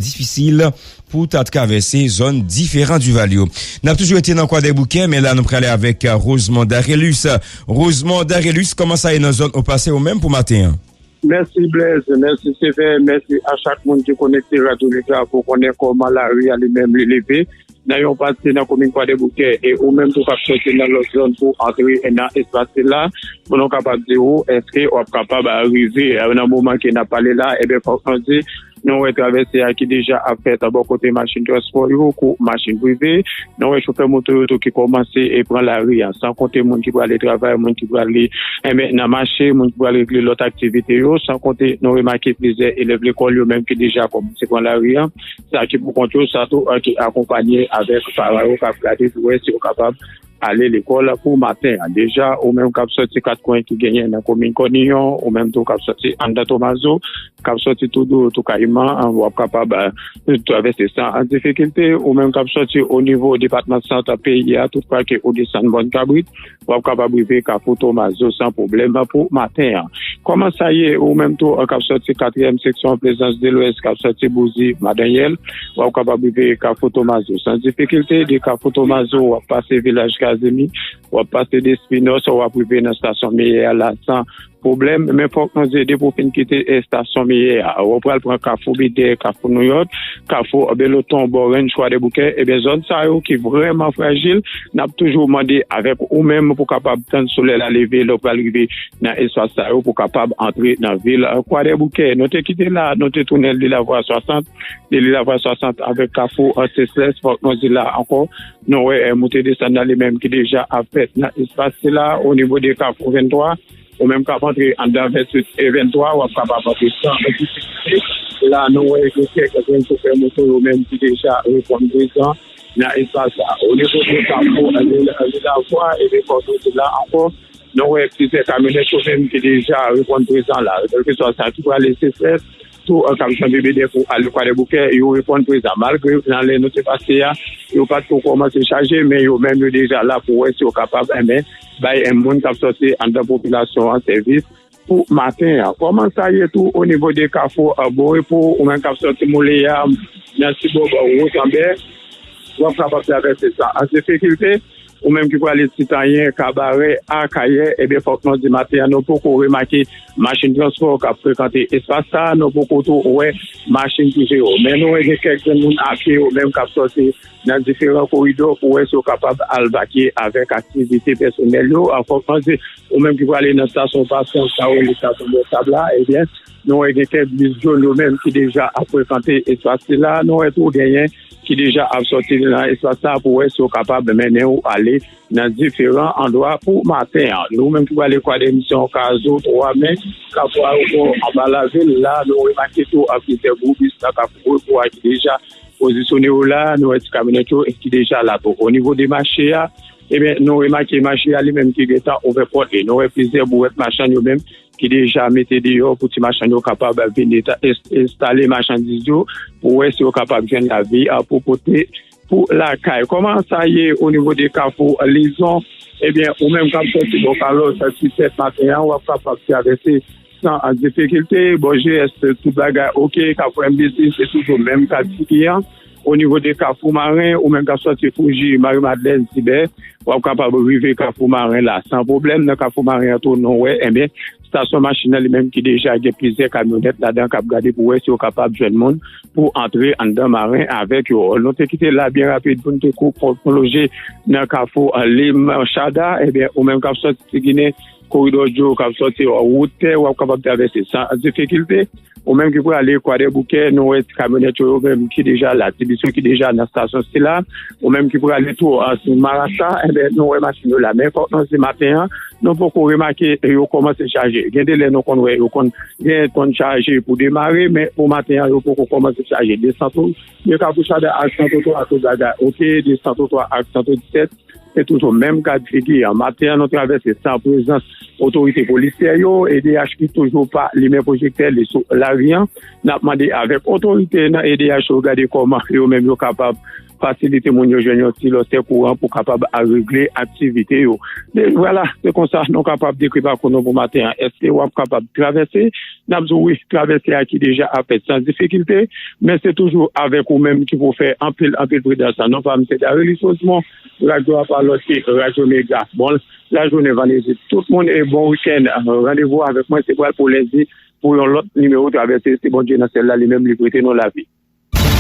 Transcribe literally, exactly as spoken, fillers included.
difisil pou ta travèse zòn diferan Divalye yo. N ap toujou rete nan Kwadèboukè, men la nou prale avèk Rosemond Darelus. Rosemond Darelus, kòman sa ye nan zòn ou pase ou menm pou maten an? Mèsi Blaise, mèsi Sevè, mèsi a chak moun ki konekte Radyo Lika pou konnen kòman lari a li menm li leve nan yon pati nan komin Kwadèboukè, e ou menm tou k ap soti nan lòt zòn pou antre nan espas la, pou nou kapab di ou èske w ap kapab rive nan moman ke n ap pale la, ebyen fòk nou di nou wè travèse a ki deja ap fèt bò kote machin transpò yo kou machin prive. Nou wè chofè moto yo tou ki kòmanse e pran lari a, san konte moun ki prale travay, moun ki prale enben nan mache, moun ki prale regle lòt aktivite yo, san konte nou remake plizyè elèv lekòl yo menm ki deja kòmanse pran lari a. Sa ki pou kont yo, sa tou ki akonpanye avèk paran yo k ap gade pou wè si yo kapab ale lekòl pou maten an. Deja, ou menm k ap soti kat kwen ki genyen nan komin Kòniyon, ou menm tou k ap soti anndan Tomazo, k ap soti tou dou tou Kayiman, w ap kapab travèse san difikilte. Ou menm k ap soti o nivo depatman Sant peyi a, tout pa ke ou desann Bòn Kabrit, w ap kapab rive Kafou Tomazo san pwoblèm pou maten an. Kòman sa ye, ou menm tou k ap soti katriyèm seksyon Plezans de Lwès, k ap soti Bouzi Madanyèl, w ap kapab rive Kafou Tomazo san difikilte. De Kafou Tomazo, w ap pase Vilaj Kazimi, w ap pase Despinos, w ap rive nan estasyon Meyè a la san pwoblèm. Men fòk nou di, depi w fin kite estasyon Meyè a, w pral pran Kafou Bidè, Kafou Nouyòt, Kafou Beloton, bò Ranch Kwadèboukè, ebyen zòn sa yo ki vrèman frajil, n ap toujou mande avèk ou menm pou kapab tann solèy la leve lè w pral rive nan espas sa yo pou kapab antre nan vil Kwadèboukè. Nou te kite la, nou te tounen Lilavwa swasant, de Lilavwa swasant avèk Kafou Seslès, fòk nou di la ankò, nou wè moute desann nan li menm ki deja ap fèt nan espas sila o nivo de Kafou venntwa, ou menm k ap antre anndan ventuit e venntwa, w ap kapab antre san difikilte. La, nou wè gen kèk grenn chofè moto yo menm ki deja reponn prezan nan espas sa. O nivo de Kafou Lilavwa, e de Kòdonye la ankò, nou wè plizyè kamyonèt yo menm ki deja reponn prezan la. Kèlkeswa sa ki prale Seslès, tou k ap janbe Bidè pou ale Kwadèboukè, yo reponn prezan. Malgre nan lè nou te pase a, yo pa t ko kòmanse chaje, men yo menm yo deja la pou wè si yo kapab enben bay moun k ap soti anndan popilasyon an sèvis pou maten an. Kòman sa ye tou o nivo de Kafou Bon Repo, ou menm k ap soti Mouleya nan Sibòb Wozanbè, w ap kapab travèse san difikilte. Ou menm ki prale Titanyen, Kabarè, Akayè, ebyen fòk nou di maten an nou poko remake machin transpò k ap frekante espas sa, nou poko tou wè machin prive yo. Men nou wè gen kèk grenn moun a pye yo menm k ap soti nan diferan koridò pou wè si yo kapab al vakye avèk aktivite pèsonèl yo. An fòk nou di, ou menm ki prale nan estasyon Pasyans, sa yo rele estasyon Bò Sab la, ebyen nou wè gen kèk bis jòn yo menm ki deja ap frekante espas sila. Nou wè tou genyen ki deja ap soti nan espas sa pou wè si yo kapab mennen ou ale nan diferan andwa pou maten an. Nou menm ki prale Kwadèmisyon, Kazo, Twa Mè, Kafou Ayewopò, anba lavil la, nou remake tou ap plizyè gwo bis nan Kafou Repo a ki deja pozisyone yo la. Nou wè ti kamyonèt yo ki deja la tou. O nivo de mache a, ebyen, nou remake mache a li menm ki gentan ouvè pòt li. Nou wè plizyè bouwèt machann yo menm ki deja mete deyò pou ti machann yo kapab vin eta-, es-, enstale machandiz yo pou wè si yo kapab jwenn lavi a pou pote pou lakay. Kòman sa ye o nivo de Kafou Lizon? Ebyen, ou menm k ap soti bò Kalòs, ti sèt maten an, w ap kapab travèse san difikilte. Bò G S, tout bagay oke. Kafou M B C, se toujou menm ka di ki an. O nivo de Kafou Maren, ou menm k ap soti Fouji, Mari Madlèn, Tibè, w ap kapab rive Kafou Maren la san pwoblèm. Nan Kafou Maren an tou, nou wè, enben, estasyon machin nan li menm ki deja gen plizyè kamyonèt ladan k ap gade pou wè si yo kapab jwenn moun pou antre anndan Maren avèk yo. Nou te kite la byen rapid pou n te kou-, pou, pou lonje nan Kafou, eh, Lim Chada, ebyen, ou menm k ap soti Ginen, koridò Djo k ap soti wout tè, w ap kapab travèse san difikilte. Ou menm ki prale Kwadèboukè, nou wè ti kamyonèt yo, yo menm ki deja la, ti bis yo ki deja nan estasyon sila. Ou menm ki prale tou, ah, sou Marasa, enben, nou wè machin yo la. Men fòk nou di maten an, nou poko remake yo kòmanse chaje. Gen de lè nou konn wè yo konn gen konn chaje pou demare, men pou maten an, yo poko kòmanse chaje. De Santo, de Kafou Chada ak Santo twa, tout bagay oke. De Santo twa ak Santo disèt, se toujou menm ka di figi an. Maten an, nou travèse san prezans otorite polisyè yo. E D H ki toujou pa limen pwojektè li sou lari an. N ap mande avèk otorite nan E D H yo gade kòman yo menm yo kapab fasilite moun yo jwenn yon ti lòsè kouran pou kapab a regle aktivite yo. Men vwala, se konsa nou kapab dekri pakou nou pou maten an. Èske w ap kapab travèse? N ap di w wi, travèse a ki deja ap fèt san difikilte, men se toujou avèk ou menm ki pou fè anpil, anpil pridans. Non pa m se Darely Rosemond, radyo a pa lòt ke Radyo Mega. Bon, lajounen vandredi tout moun e bon wikenn. Randevou avèk mwen se pral pou lendi pou yon lòt nimewo travèse. Se Bondye nan syèl la li menm li prete nou lavi.